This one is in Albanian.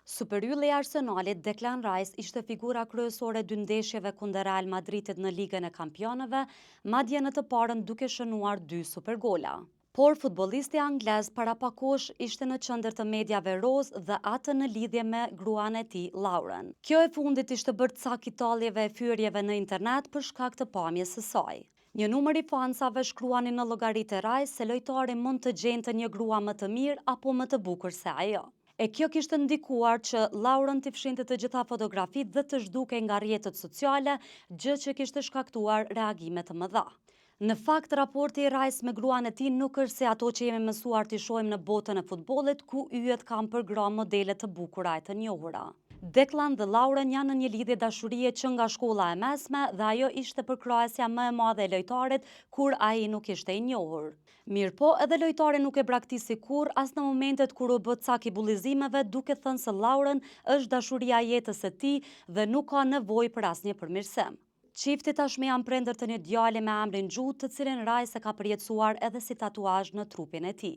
Superylli i Arsenalit, Declan Rice, ishte figura kryesore e dy ndeshjeve kundër Real Madridit në Ligën e Kampionëve, madje në të parën duke shënuar dy supergola. Por futbollisti anglez para pak kohësh ishte në qendër të mediave rozë dhe atë në lidhje me gruan e tij, Lauren. Kjo e fundit ishte bërë cak i talljeve e fyerjeve në internet për shkak të pamjes së saj. Një numër i fansave shkruanin në llogaritë e Rice se lojtari mund të gjente një grua më të mirë apo më të bukur se ajo. E kjo kishte ndikuar që Lauren t'i fshinte të gjitha fotografitë dhe të zhdukej nga rrjetet sociale, gjë që kishte shkaktuar reagime të mëdha. Në fakt, raporti i Rice me gruan e tij nuk është si ato që jemi mësuar t'i shohim në botën e futbollit, ku yjet kanë për gra modele të bukura e të njohura. Declan dhe Lauren janë në një lidhje dashurie që nga shkolla e mesme dhe ajo ishte përkrahësja më e madhe e lojtarit kur ai nuk ishte i njohur. Mirëpo, edhe lojtari nuk e braktisi kurrë as në momentet kur u bë cak i bullizimeve, duke thënë se Lauren është dashuria e jetës së tij dhe nuk ka nevojë për asnjë përmirësim. Çifti tashmë janë prindër të një djali me emrin Jude, të cilin Rice e ka përjetësuar edhe si tatuazh në trupin e tij.